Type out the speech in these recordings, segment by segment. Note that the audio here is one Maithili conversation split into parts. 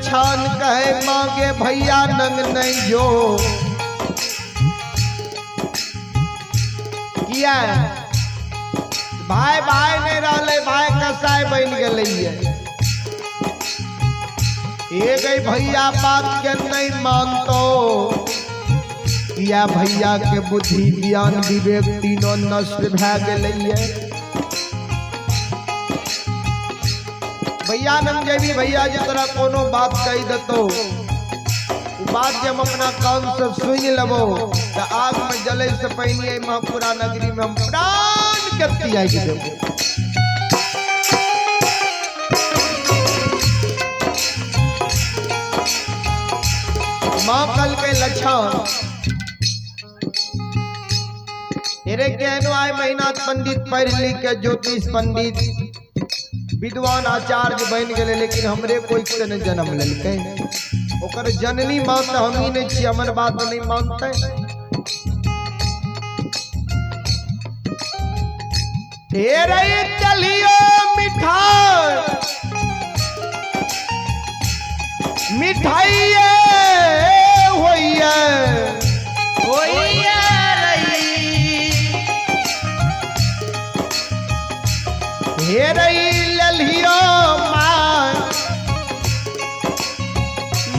लछान कहे मांगे भैया नंग नहीं जो किया भाई भाई नहीं रहले, भाई कसाई बन गेलै। ये गई भैया बात के नहीं मानतो, किया भैया के बुद्धि ज्ञान विवेक तीनों नष्ट भए गेलै। भैया नंग जेबी भैया जे तोरा कोनो बात कहि देतो, उ बात जे हम अपना कान से सुनि लेबो त आग में जले से पहिने महापुरा नगरी में हम प्राण के त्याग देबो। माँ कल के लक्षण तेरे केहनो आए महीना पंडित पढ़ लिख के ज्योतिष पंडित विद्वान आचार्य बन गए, लेकिन हमरे कोई से नहीं जन्म लेलकै। ओकर जननी माँ तो हम ही नहीं छी, हमर बात नहीं मानते। तेरे चलियो मिठाई मिठाइये होइए होइए रही। हे रही ललियो माँ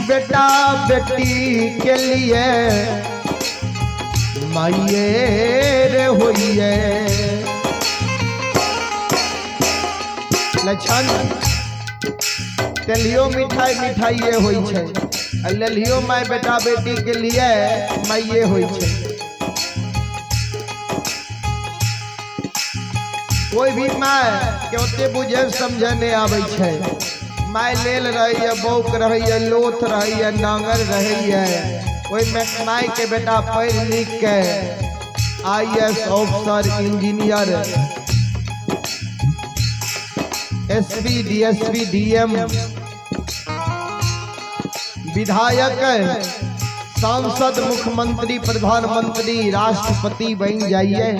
बेटा बेटी के लिए माइये रे होइए। लक्षण तेलियो मिठाई मिठाइये होइ छै, आ ललियो माय बेटा बेटी के लिए माइये होइ छै। कोई भी my के ओते बुझे समझे नहीं आबै छै। My लेल रहैए, बौक रहैए, लोथ रहैए, नांगर रहैए, ओहिमे my के बेटा पढ़ि लिख के I S officer, engineer, SP, DSP, DM, विधायक, सांसद, मुख्यमंत्री, प्रधानमंत्री, राष्ट्रपति बन जाइए।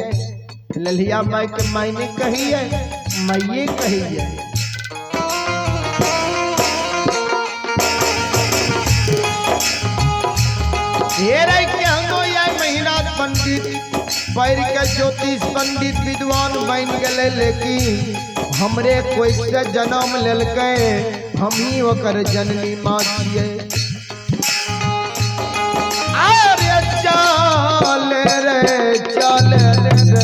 ललिया माई के मायने कहिए, माइये कहिए। महीना पंडित पढ़ के ज्योतिष पंडित विद्वान बन गए, लेकिन हमरे कोई से जन्म लेलकै, हम ही ओकर जननी माँ छियै। अरे चल रे चल रे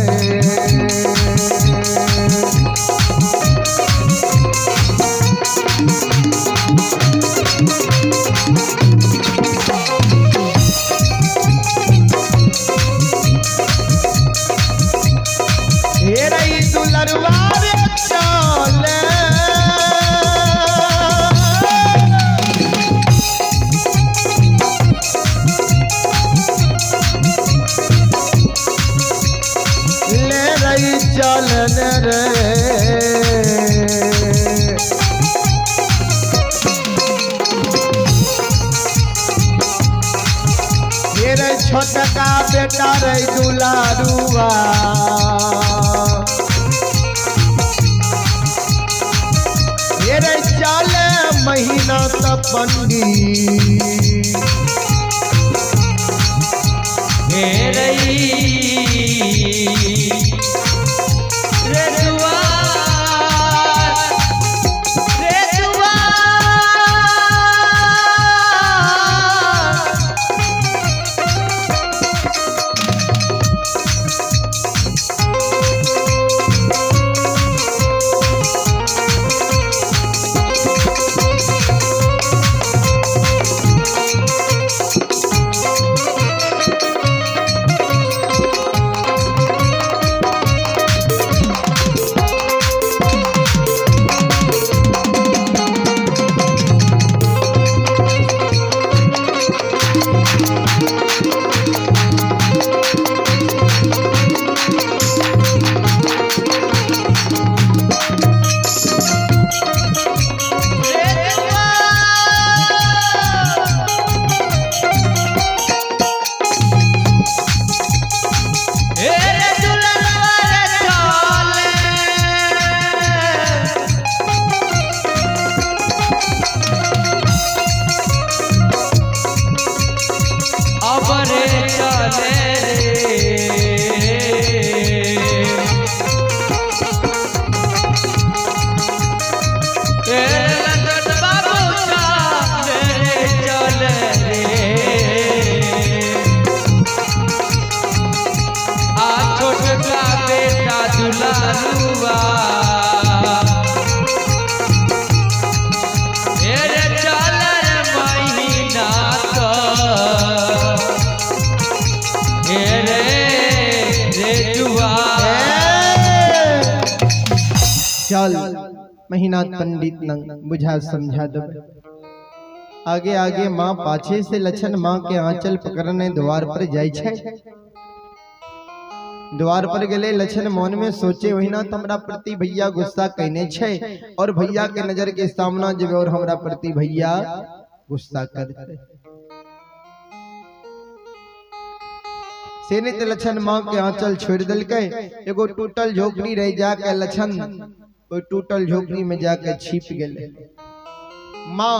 हे रे दुलरवा रे चल। ले रही चलन रे मेरे छोटका बेटा रे दुलारुआ, मेरे चल महीना त पंडित हे रही रे दुआर रे दुआर। चल महीना पंडित नंग बुझा समझा देबै। आगे आगे माँ पाछे से लछन माँ के आंचल पकड़ने द्वार पर जाय छै। द्वार पर गेले लछन मन में सोचे ओहिना त हमरा प्रति भैया गुस्सा कहने छै और भैया के नजर के सामना जेबे और हमरा प्रति भैया गुस्सा करते। से नहीं लछन माँ के आंचल छोड़ देलकै, एगो टूटल झोपड़ी रह जाके लछन ओहि टूटल झोपड़ी में जाके छिप गेले। माँ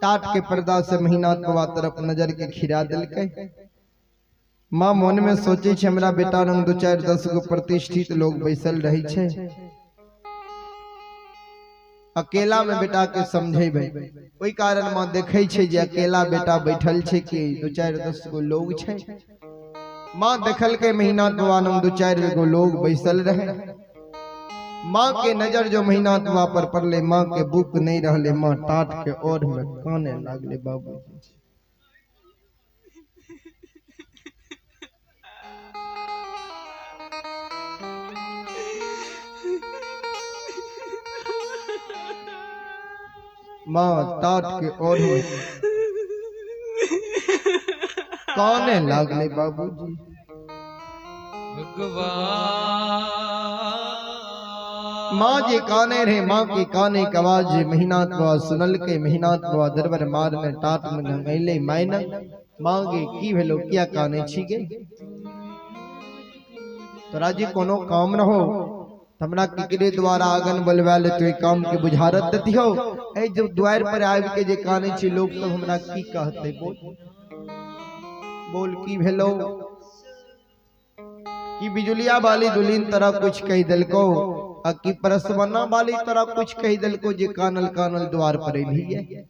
टाट के पर्दा से महीनाथ बाबा तरफ नजर के खिरा देलकै। माँ मन में सोचे छै हमरा बेटा रंग 2 4 10 गो प्रतिष्ठित लोग बैसल रहे छै, अकेला में बेटा के समझेबै। ओहि कारण माँ देखै छै जे अकेला बेटा बैठल छै कि 2 4 10 गो लोग छै। माँ देखलकै महीनाथ बाबा लग 2 4 गो लोग बैसल रहे। माँ के नजर जो महीनाथ बाबा पर पड़ले, माँ के बुक नहीं रहले, माँ टाट के ओढ़ में काने लागले। बाबूजी माँ टाट के ओढ़ में काने लागले। बाबूजी भगवान माँ जे काने रहे, माँ के काने के आवाज जे महीनाथ बाबा सुनल के महीनाथ बाबा दरबार मारने टाट में गंगैले मायना माँ गे की भेलो किया काने छी गे, तोरा जे कोनो काम न हो हमरा केकरे द्वारा आंगन बोलवा ले तो काम के बुझारत देतिहो। ए जब द्वार पर आबि के जे काने छी लोग सब हमरा की कहते, बोल बोल की भेलो कि बिजुलिया वाली दुल्हन तरह कुछ कह दिलको आ कि परसवना वाली तरह कुछ कह दिलको जे कानल कानल द्वार पर अइली।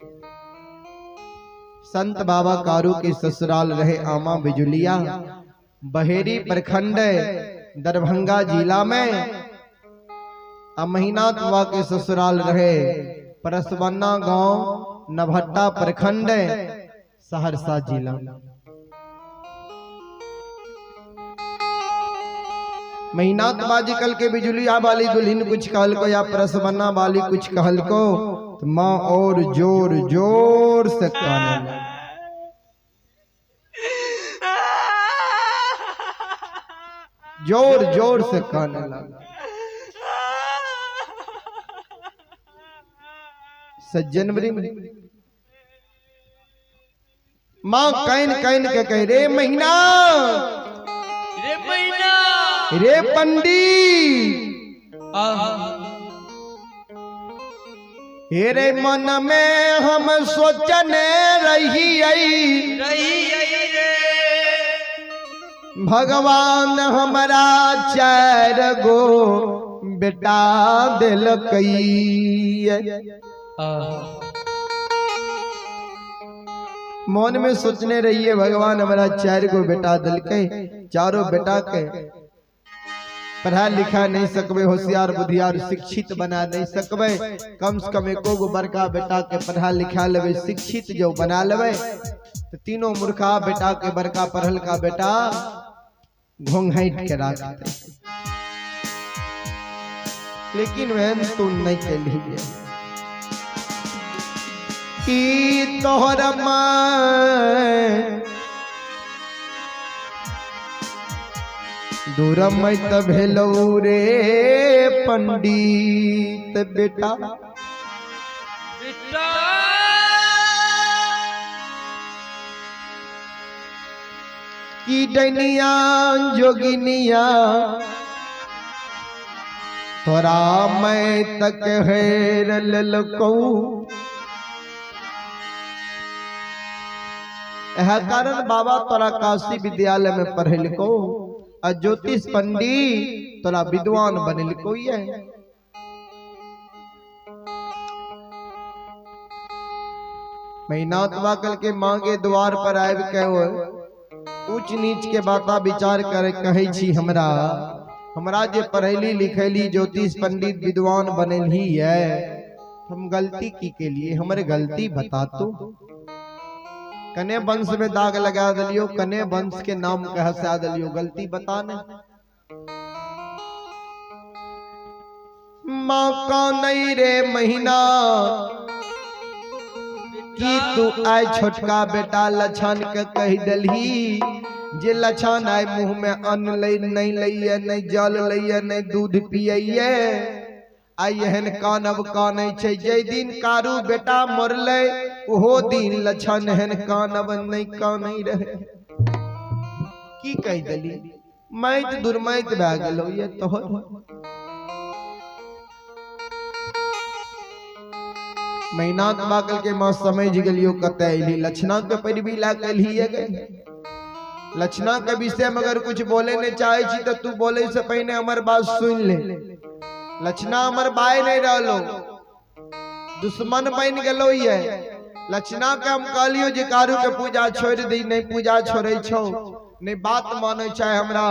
संत बाबा कारू के ससुराल रहे आमा बिजुलिया, बहेरी प्रखंड दरभंगा जिला में। आ महीनाथ बाबा के ससुराल रहे परसवना गांव नभट्टा प्रखंड सहरसा जिला। महीनाथ बाजी कल के बिजुलिया वाली दुल्हन कुछ कहलको या परसवना वाली कुछ कहलको तो माँ और जोर जोर से काने लगी। जोर जोर से काने लगा। सज्जन वृंद माँ can can के कह रे महीना रे महीना रे पंडित हे रे मन में हम सोचने रही आई रही रे भगवान हमारा 4 गो बेटा दिलकई। मन में सोचने रहिए भगवान हमारा 4 गो बेटा दिलकै, चारों बेटा के पढ़ा लिखा नहीं सकबे, होशियार बुधियार शिक्षित बना नहीं सकबे, कम से कम एको गो बड़का बेटा के पढ़ा लिखा लेबे, शिक्षित जो बना लेबे तो तीनों मूर्खा बेटा के बड़का पढ़ल का बेटा घोंघाइट के राखते। लेकिन वहन तू नहीं कैलिए कि तोहर मां दूरमत भेलौ रे पंडित बेटा बेटा की डनिया जोगिनिया तोरा मैं तक हेर ललकौ। यह कारण बाबा तोरा काशी विद्यालय में पढ़लको आ ज्योतिष पंडित तोरा विद्वान बनलको। ये महीनाथ बाबा कल के मांगे द्वार पर आबि के ऊंच नीच के बाता विचार करे कहै छी हमरा हमरा जे पढ़ैली लिखैली ज्योतिष पंडित विद्वान बनलही है, हम गलती की के लिए हमरे गलती बता तो। कने वंश में दाग लगा दिलियो, कने वंश के नाम के हंसा दिलियो, गलती बता नहीं। माँ कानै रे महीना की तू आइ छोटका बेटा लछन के कहि देलही जे लछन आइ मुँह में अन्न लै नहीं लैये, नहीं जल लैये, नहीं दूध पियैये। आइ एहन कानब कानै छै। जै दिन कारू बेटा मरलै ओहो दिन लछन एहन कानब नहीं कानै रहे। की कहि देली? मैत दुर्मैत भए गेलो ये तोहर। महीनाक बाकल के माँ समझ गेलियो कतऽ अयली। लछना के पैरवी लए के एलही गई। लछना के विषय में अगर कुछ बोले नहीं चाहे छी तो तू बोले से पहिने हमर बात सुन ले। लछना हमर बाय नहीं रहलो, दुश्मन बन गेलो ये। लछना के हम कहलियो जे कारू के पूजा छोड़ दी, नहीं पूजा छोड़े छौ, नहीं बात माने चाहे हमरा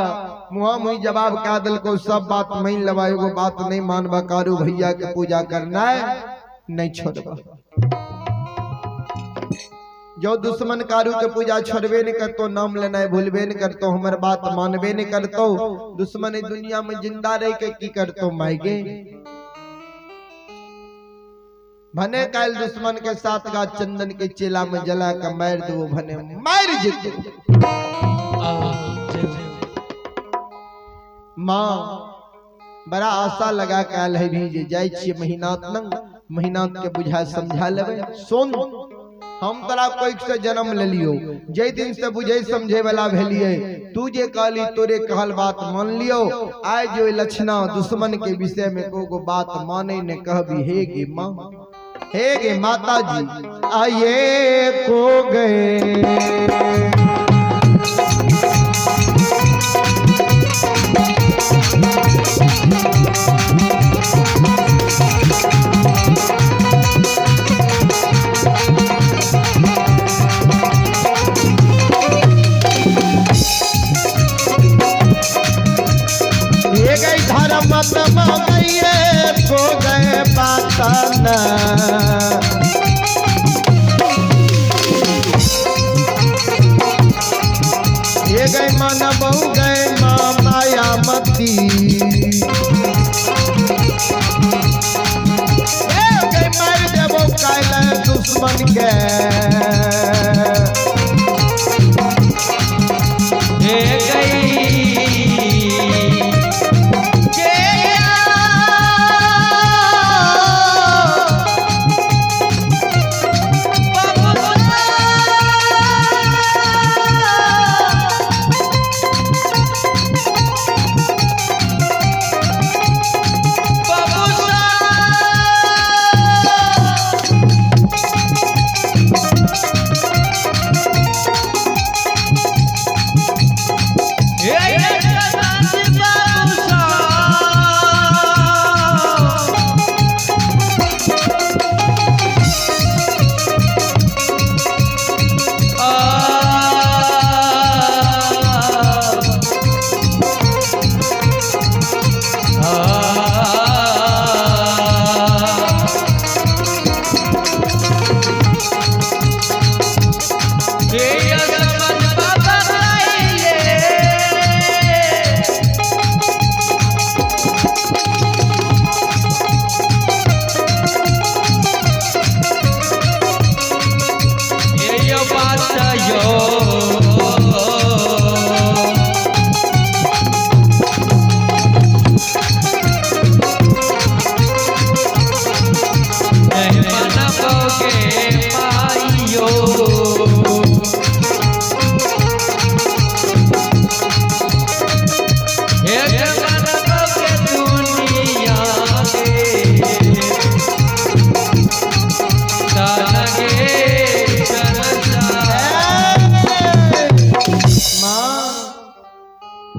मुँह मुँह जवाब कह दिलको, सब बात मान लेबा, एगो बात नहीं मानबा, कारू भैया के पूजा करना नहीं छोड़बा। जो दुश्मन कारू के पूजा छोड़बे नहीं करतो, नाम लेना भूलबे नहीं करतो, हमर बात मानबे नहीं करतो, दुश्मन दुनिया में जिंदा रह के की करतो मायगे। भने काल दुश्मन के साथ गाछ चंदन के चेला में जला के मार दो, भने मार जेतो। माँ बड़ा आशा लगा के आयल है भी जे जाय छियै महीनात नंग, महीनात के बुझा समझा लेबै। सुन, हम तोरा कोइक से जन्म लेलियो, जै दिन से बुझे समझे वाला भेलिए, तू जे कहली तोरे कहल बात मान लियो। आइ जो लछना दुश्मन के विषय में को बात माने ने कहबी। हे गे माँ, हे गे माता जी, आये को गए को गए पातन। ये गए मन बहु गए माँ मायामती, ये गए मार देबो कायल दुश्मन के। ये गई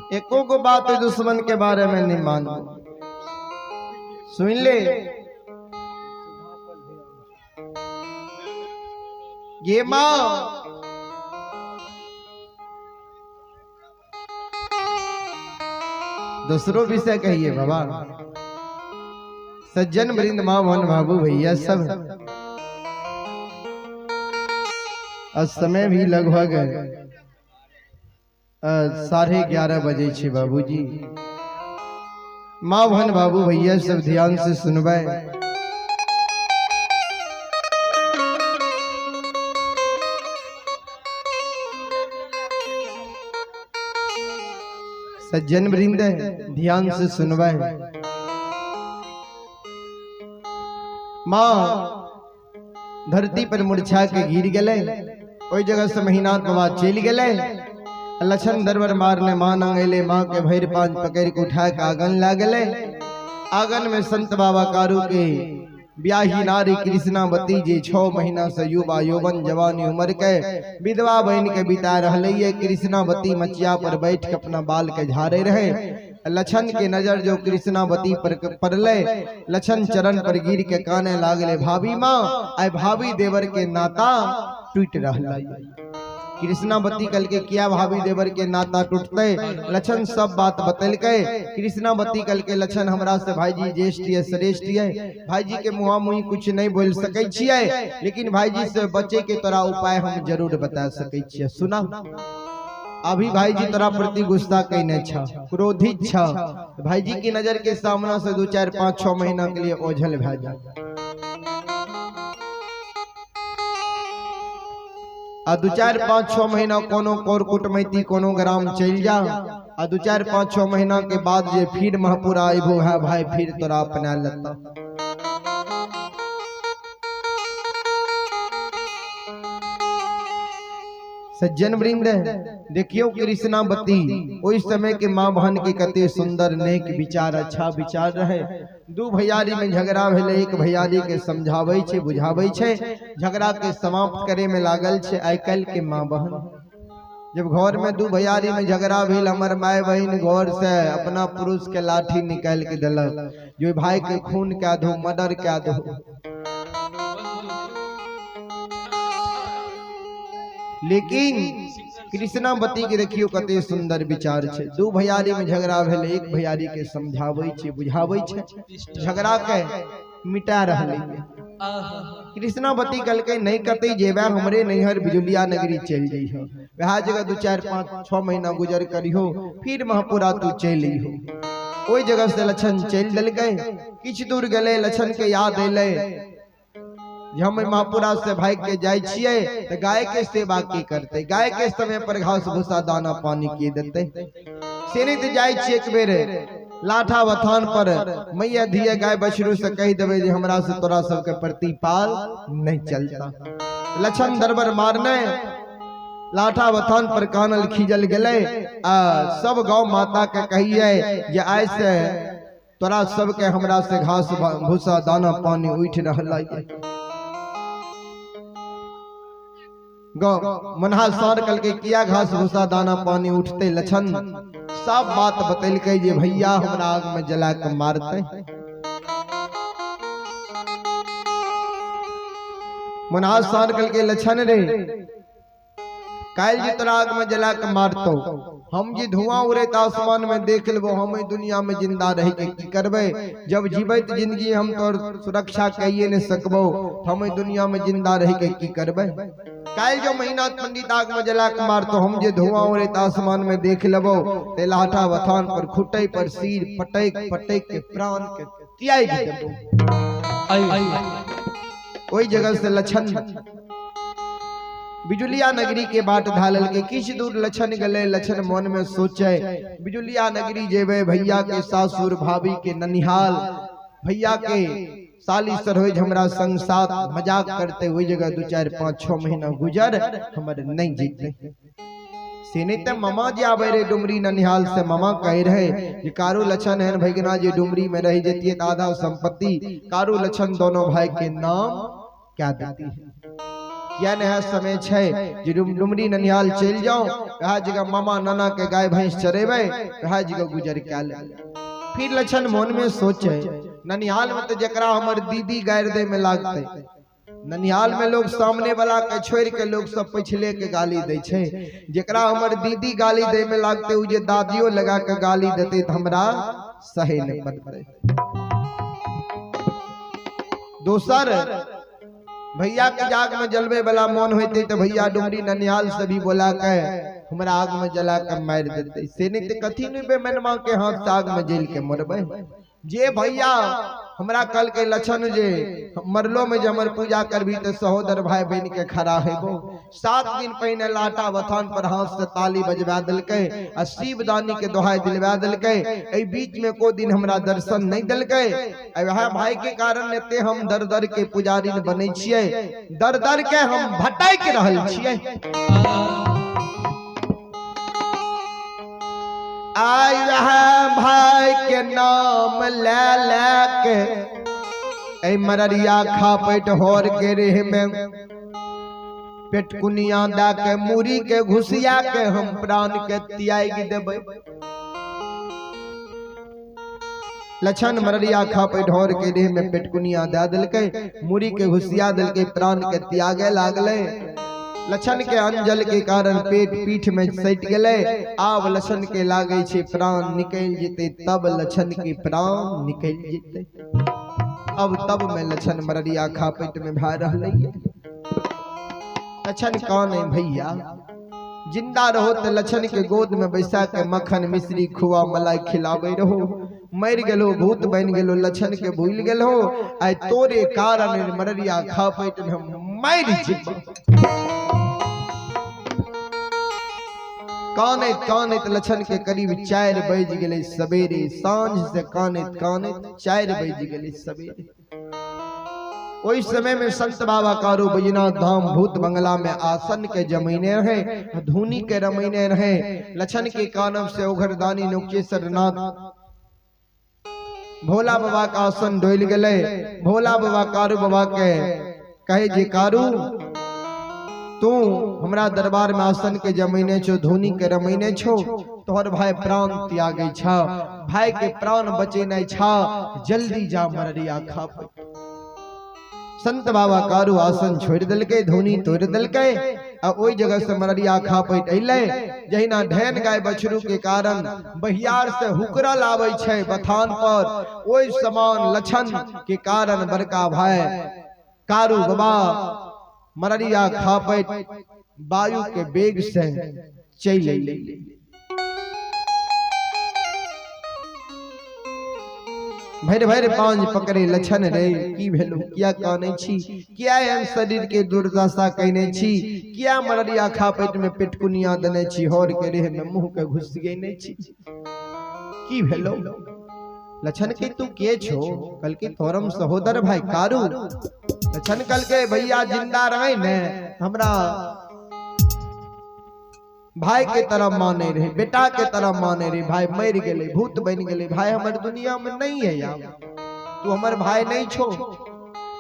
एको को बात दुश्मन के बारे में नहीं मानो। सुन ले, ये माँ दूसरों विषय कहिए बाबा। सज्जन वृंद माँ मोहन बाबू भैया सब, आज समय भी लगभग 11:30 बजे छे बाबूजी। माँ बहन बाबू भैया सब ध्यान से सुनबै। सज्जन वृंद ध्यान से सुनबै। माँ धरती पर मूर्छा के गिर गए, ओहि जगह से महीना के बाद चलि गेलै। लक्षण दरबर मारने माँ नंगेले, माँ के भरि पांच पकड़ के उठा के आंगन ला गेलै। आंगन में संत बाबा कारू के ब्याही नारी कृष्णावती जे 6 महीना से युवा यौवन जवानी उम्र के विधवा बन के बिता रहे। कृष्णावती मचिया पर बैठ के अपना बाल के झाड़े रहे। लक्षण के नजर जो कृष्णावती पर पड़ले, लक्षण चरण पर गिर के काने लागले, भाभी माँ आय भाभी देवर के नाता टूट रहा। कृष्णावती कल के किया भाभी देवर के नाता टूटते। लक्षण सब बात बतलकै। कृष्णावती कल के लक्षण हमरा से भाईजी ज्येष्ठ है श्रेष्ठ है, भाईजी के मुहा मुही कुछ नहीं बोल सकै छियै, लेकिन भाईजी से बचे के तोरा उपाय हम जरूर बता सकै छियै। सुना, अभी भाईजी तोरा प्रति गुस्सा कैने छ, क्रोधित छ, भाईजी की नजर के सामना से 2 4 5 6 महीना के लिए ओझल भा जा। आ 2 4 5 6 महीना कोनो कोर कुटमैती कोनो ग्राम चल जा, आ 2 4 5 6 महीना के बाद जे फिर महपुरा अबो है भाई, फिर तोरा अपना लता। सज्जन वृंद देखियो कृष्णावती ओहि समय के माँ बहन के कते सुंदर नेक विचार अच्छा विचार रहे। 2 भैयारी में झगड़ा भेलै, एक भैयारी के समझाबै छै बुझाबै छै, झगड़ा के समाप्त करे में लागल छै। आइ काल्हि के माँ बहन जब घर में 2 भैयारी में झगड़ा भेल, हमर my बहन घर से अपना पुरुष के लाठी निकाल के देलक, जो भाई के खून कए दो, मर्डर कए दो। लेकिन कृष्णावती के देखियो कते सुंदर विचार छै। 2 भैयारी में झगड़ा भेलै, एक भैयारी के समझाबै छै बुझाबै छै, झगड़ा के मिटा रहलै। कृष्णावती कहलकै नहीं कतै जेबै, हमरे नैहर बिजुलिया नगरी चलि जइहो, वएह जगह 2 4 5 6 महीना गुजर करिहो, फिर महपुरा तू चलि अइहो। ओहि जगह से लक्षण चलि देलकै। किछु दूर गेलै, लक्षण के याद एलै हम महापुरा से भाग के जाय छियै त गाय के सेवा की करते, गाय के समय पर घास भूसा दाना पानी के देते। से नहीं तो जाय छियै एक बेर लाठा बथान पर मैया धिया गाय बछरू से कहि देबै जे हमरा से तोरा सबके प्रतिपाल नहीं चलता। लक्षण दरबर मारने लाठा बथान पर कानल खींचल गेलै। आ सब गौ माता के कहिए जे आइ से तोरा सबके हमरा से घास भूसा दाना पानी उठि रहल। मनहा सार कल के किया घास भूसा दाना पानी उठते। लक्षण सब बात बतैलकै जे भैया हमरा आग में जला के मारते। मनहा सार कल के लक्षण रे काल्हि जे तोरा आग में जला के मारतो, हम जे धुआं उड़ैत आसमान में देख लेबो, हम एहि दुनिया में जिंदा रह के की करबै। जब जीवैत जिंदगी हम तोर सुरक्षा कहिए नहीं सकबो, हम एहि दुनिया में जिंदा रह के की करबै। काल्हि जो महीना पंडित आग में जला के मारतो, हम जे धुआं उड़ैत आसमान में देख लेबो, ते लाठा बथान पर खुटै पर सिर पटैक पटैक के प्राण के त्यागि देबो। ओहि जगह से लक्षण बिजुलिया नगरी के बाट धालल के। किछु दूर लक्षण गेलै, लक्षण मन में सोचे बिजुलिया नगरी जेबै, भैया के सासुर भाभी के ननिहाल, भैया के साली सरोज हमरा संग साथ मजाक करते, ओहि जगह 2 4 5 6 महीना गुजर हमर नहीं जीते। से नहीं त मामा जे आबै रहे डुमरी ननिहाल से, मामा कहे रहे जे कारू लक्षण एहन भगना जे डुमरी में रह जतिए त आधा संपत्ति कारू लक्षण दोनों भाई के नाम क्या देती है। किया नहीं समय छै जे डुमरी ननिहाल चलि जाओ, वएह जगह मामा नाना के गाय भैंस चरेबै, वएह जगह गुजर कए लेबै। फिर लक्षण मन में सोचे ननिहाल में तो जकरा हमर दीदी गारि दै में लागतै, ननिहाल में लोग सामने वाला के छोड़ के लोग सब पिछले के गाली दै छै, जकरा हमर दीदी गाली दै में लागतै उ जे दादियो लगा के गाली देतै त हमरा सहे नहीं पड़तै। दोसर भैया के जाग में जलवे वाला मन होते तो भैया डुमरी ननिहाल से भी बोला के हमरा आग में जला के मारि देतै से नहि तऽ कथी नहि बेमनमा के हाथ से आग में जल के मरबै। जे भैया हमरा कहलकै लक्षण जे मरलो में जे हमर पूजा करबी तऽ सहोदर भाई बन के खड़ा हेबो। 7 दिन पहिने लाटा बथान पर हाथ से ताली बजवा देलकै आ शिवदानी के दोहाई दिलवा देलकै। एहि बीच में को दिन हमरा दर्शन नहीं देलकै। आ वएह भाई के कारण एते हम दर दर के पुजारी बनै छियै, दर दर के हम भटक रहल छियै। आइ वएह भाई के नाम ले ले के एहि मररिया खापैट होर के रेह में पेटकुनिया दा के मूरी के घुसिया के हम प्राण के त्याग देबै। लक्षण मररिया खापैट होर के रेह में पेटकुनिया दा देलकै, मूरी के घुसिया देलकै, प्राण के त्यागे लागलै। लक्षण के अंजल के कारण पेट पीठ में सटि गेलै। आब लक्षण के लागै छै प्राण निकलि जेतै, तब लक्षण के प्राण निकलि जेतै। अब तब में लक्षण मररिया खापैट में भए रहलै। लक्षण काने भैया जिंदा रहो तो लक्षण के गोद में बैसा के मक्खन मिश्री खुआ मलाई खिलाबै रहो। मरि गेलो भूत बनि गेलो, लक्षण के भूलि गेलो। आइ तोरे कारण मररिया खापैट में हम मरि जेबै। कानैत कानैत लक्षण के करीब 4 बज गेलै सवेरे। साँझ से कानैत कानैत 4 बज गेलै सवेरे। ओहि समय में संत बाबा कारू बैजनाथ धाम भूत बंगला में आसन के जमीने रहे, धुनी के रमैने रहे। लक्षण के कानब से ओघरदानी नौकेश्वर नाथ भोला बाबा का आसन डोल गेलै। भोला बाबा कारू बाबा के कहे जे कारू तू हमरा दरबार में आसन के जमीने छो, धुनी के रमैने छो, तोहर भाई प्राण त्यागे छा, भाई के प्राण बचेनाइ छा, जल्दी जा मररिया खा। संत बाबा कारू आसन छोड़ देलकै, धुनी तोड़ देलकै आ ओहि जगह से मररिया खापैट अइलै। जहिना ढेन गाय बछरू के कारण बहियार से हुकरल आबै छै बथान पर, ओहि समान लक्षण के कारण बड़का भाई कारू बाबा मररिया खापैट वायु के वेग से चलि अइलै। भरि भरि पांज पकड़े लक्षण रे की भेलो, किया कानै छी, किया एहन शरीर के दुर्दशा कयने छी, किया मररिया खापैट में पेटकुनिया देने छी, होर के रेह में मुंह के घुस गेने छी, की भेलो लक्षण के तू के छो? कल के तोरम सहोदर भाई कारू। लक्षण कल के भैया जिंदा रहे ने हमरा भाई के तरह माने रहे, बेटा के तरह माने रहे, भाई मर गेलै, भूत बन गेलै, भाई हमर दुनिया में नहीं है यार, तू हमर भाई नहीं छो।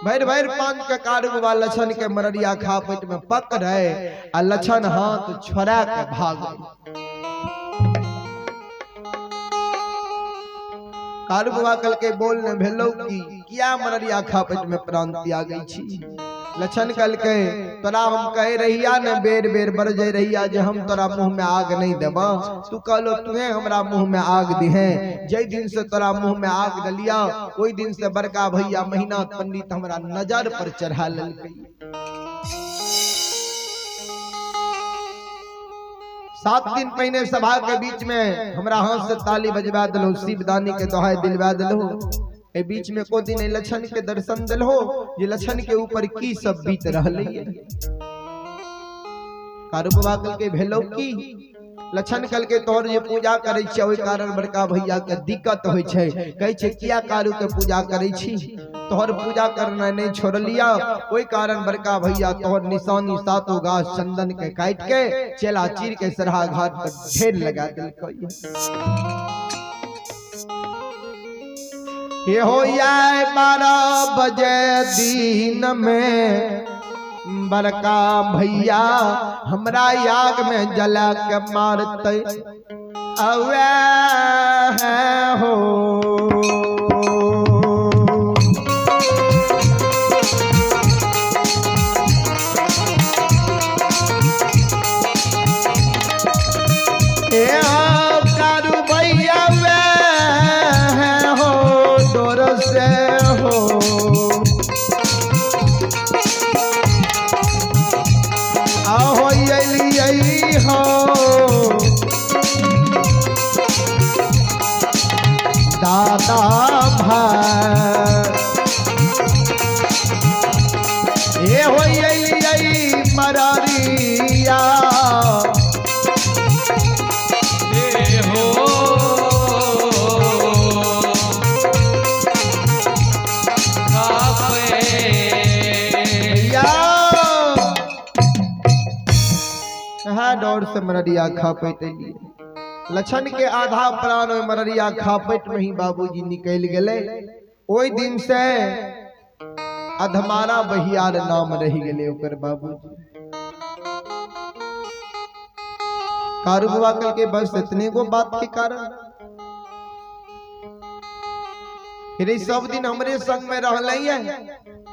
भरि भरि पान के कारू बाबा लक्षण के मररिया खापैट में पकड़े आ लक्षण हाथ छोड़ा के भाग। कारू बाबा कल के बोल ने भेलो की किया मररिया खापैट में प्राण त्यागै छी? लक्षण कल के तोरा हम कहे रहिया ने बेर बेर बरजै रहिया जे हम तोरा मुंह में आग नहीं देब, तू कहलो तुहे हमरा मुंह में आग दिहे। जै दिन से तोरा मुंह में आग दलिया ओहि दिन से बड़का भैया महिनाथ पंडित हमरा नजर पर चढ़ा लेलकै। 7 दिन पहिने सभा के बीच में हमरा हाथ से ताली बजवा दिलो, शिवदानी के दोहाई दिलवा दिलो। ए बीच में को दिन लक्षण के दर्शन दिलो जे लक्षण के ऊपर की सब बीत रहलै। कारू बाबा कल के भेलो की लक्षण कल के तोहर जे पूजा करै छियै ओहि कारण बड़का भैया के दिक्कत होइ छै। कहै छै किया कारू के पूजा करै छी, तोहर पूजा करना नहीं छोड़लिया, ओहि कारण बड़का भैया तोहर निशानी सातो गाछ चंदन के काट के चेला चीर के सरहा घाट पर ढेर लगा देलकै। ये हो जाए 12 बजे दिन में बड़का भैया हमरा याग में जला के मारते अवे हो। ए कारू भैया वे हो डोर से हो आहो हो। डर से मररिया खापैत एलियै। लछन के आधा प्राण ओहि मररिया खापैत में ही बाबूजी निकलि गेलै। ओहि दिन से अधमारा बहियार नाम रहि गेलै ओकर बाबूजी। कारू बाबा कहलकै बस इतने गो बात के कारण फिर ई सब दिन हमरे संग में रहलै है,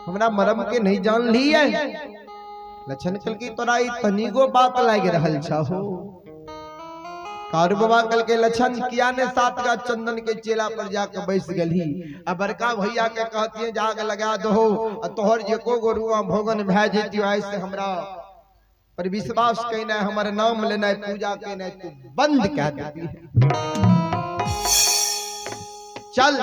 हमरा मरम के नहीं जान ली है। लछन कहलकै तोरा ई तनिगो बात लागि रहल छहो। कारू बाबा कहलकै लछन किया ने सात गाछ चंदन के चेला पर जाके बैस गेलही, आ बड़का भैया के कहतिए जाके लगा दहो, आ तोहर जे को गो रुआ भोगन भए जैतियो, आइ से हमरा पर विश्वास केनाइ, हमर नाम लेनाइ, पूजा केनाइ तू बंद कए देती। चल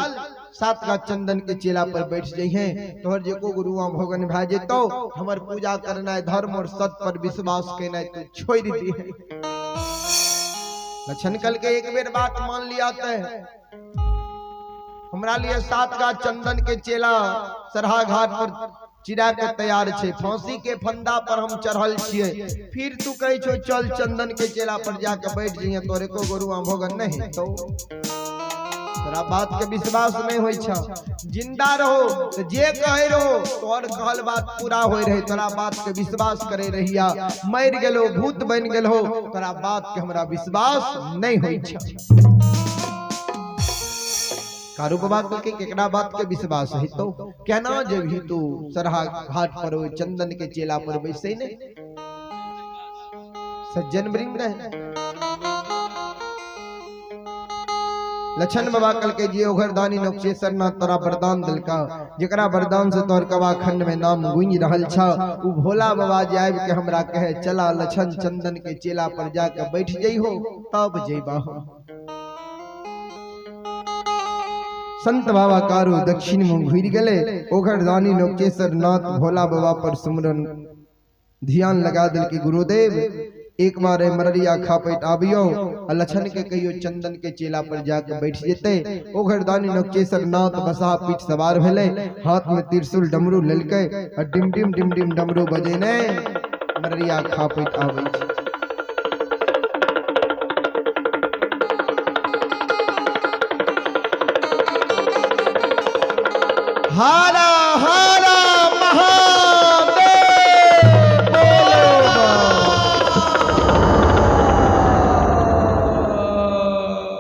सात गाछ चंदन के चेला पर बैठ जइहे, तोहर जे को गुरुआ भोगन भए जेतौ, हमर पूजा करनाइ, धर्म और सत्य पर विश्वास केनाइ तू छोड़ि दिहे। लछन कहलकै एक बेर बात मान लिया ते हमरा लिए सात गाछ चंदन के चेला सरहा घाट पर चिरा के तैयार छे, फांसी के फंदा पर हम चढ़ल छिए, फिर तू कहै छो चल चंदन के चेला पर जाके बैठ जइहे, तोरे को गुरुआ भोगन नहीं तो तोरा बात के विश्वास नहीं होई छ। जिंदा रहो तो जे कहे रहो तोर कहल बात पूरा होई रहे, तोरा बात के विश्वास करे रहिया। मर गेलो भूत बन गेलो तोरा बात के हमरा विश्वास नहीं होई छ। कारू बाबा कहलकै केकरा बात के विश्वास है तो केना जेबही तू सरहा घाट पर ओहि चंदन के चेला पर बैसै ने। सज्जन वृंद लछन बाबा कहलकै जे ओघर दानी नक्षेश्वर नाथ तोरा वरदान दिलका, जेकरा वरदान से तोहर कवा खंड में नाम गूंज रहल छ, उ भोला बाबा जे आबि के हमरा कहे चला लछन चंदन के चेला पर जाके बैठ जइहो तब जइबा हो। संत बाबा कारू दक्षिण मुँह घुरि गेलै। ओघर दानी नोकेश्वर नाथ भोला बाबा पर सुमरन ध्यान लगा दिलकै गुरुदेव एक बार मररिया खापैत आबियो आ लछन के कहियो चंदन के चेला पर जाके बैठ जेतै। ओघर दानी नोकेश्वर नाथ बसहा पीठ सवार भेलै, हाथ में त्रिशूल डमरू लेलकै आ डिम डिम डिम डिम डमरू बजेने मररिया खापैत आबै छै। हारा हारा महादेव बोलो।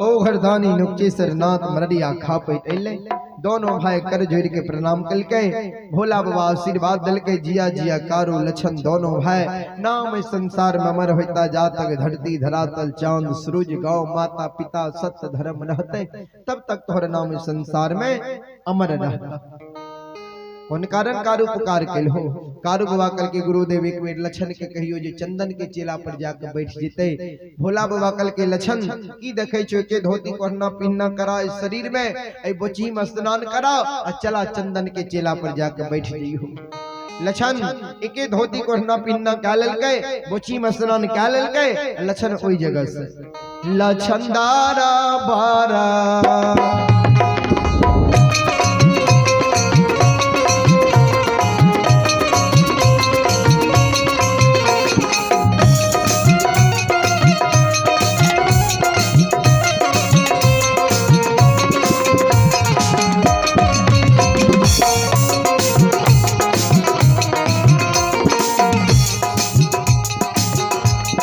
ओघरदानी नुकेश्वर नाथ मररिया खापैत अयलै, दोनों भाई कर जोड़ के प्रणाम कलकै। भोला बाबा आशीर्वाद दिलकै, जिया जिया कारू लछन दोनों भाई नाम इस संसार में अमर होता जा तक धरती धरातल चांद सूरज गाँव माता पिता सत्य धर्म रहते तब तक तोहर नाम इस संसार में अमर रहता। कौन कारण कारू पुकार केल हो। कारू बाबा कल के गुरुदेव एक बेर लछन के कहियो जे चंदन के चेला पर जाके बैठ जेते। भोला बाबा कल के लछन की देखे छो के धोती कोहना पिन्ना करा इस शरीर में, ए बोची में स्नान करा आ चला चंदन के चेला पर जाके बैठ जइहो। लछन एके धोती कोहना पिन्ना का लेलकै, बोची में स्नान का लेलकै, लछन ओई जगह से लछन दारा बारा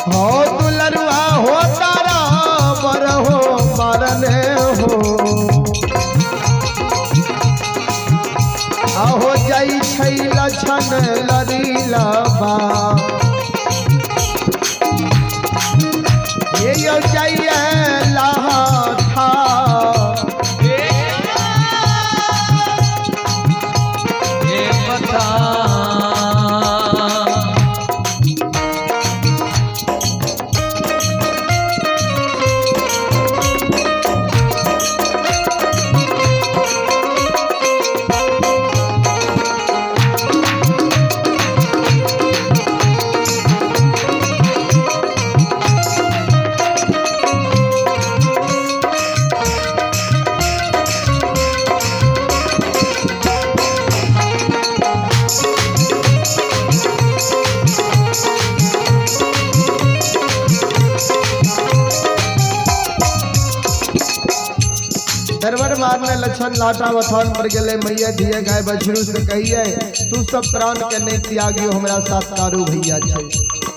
हो दुलरुआ हो तारा बर हो मरने हो आहो जाई छै लछन लरीला बा ये यो जाइए लाहा था ये बता दरबर मारने लक्षण लाटा बथान पर गेले। मैया धिया गाय बछरू से कहिए, तू सब प्राण के नहीं त्यागियो, हमरा साथ कारू भैया छे।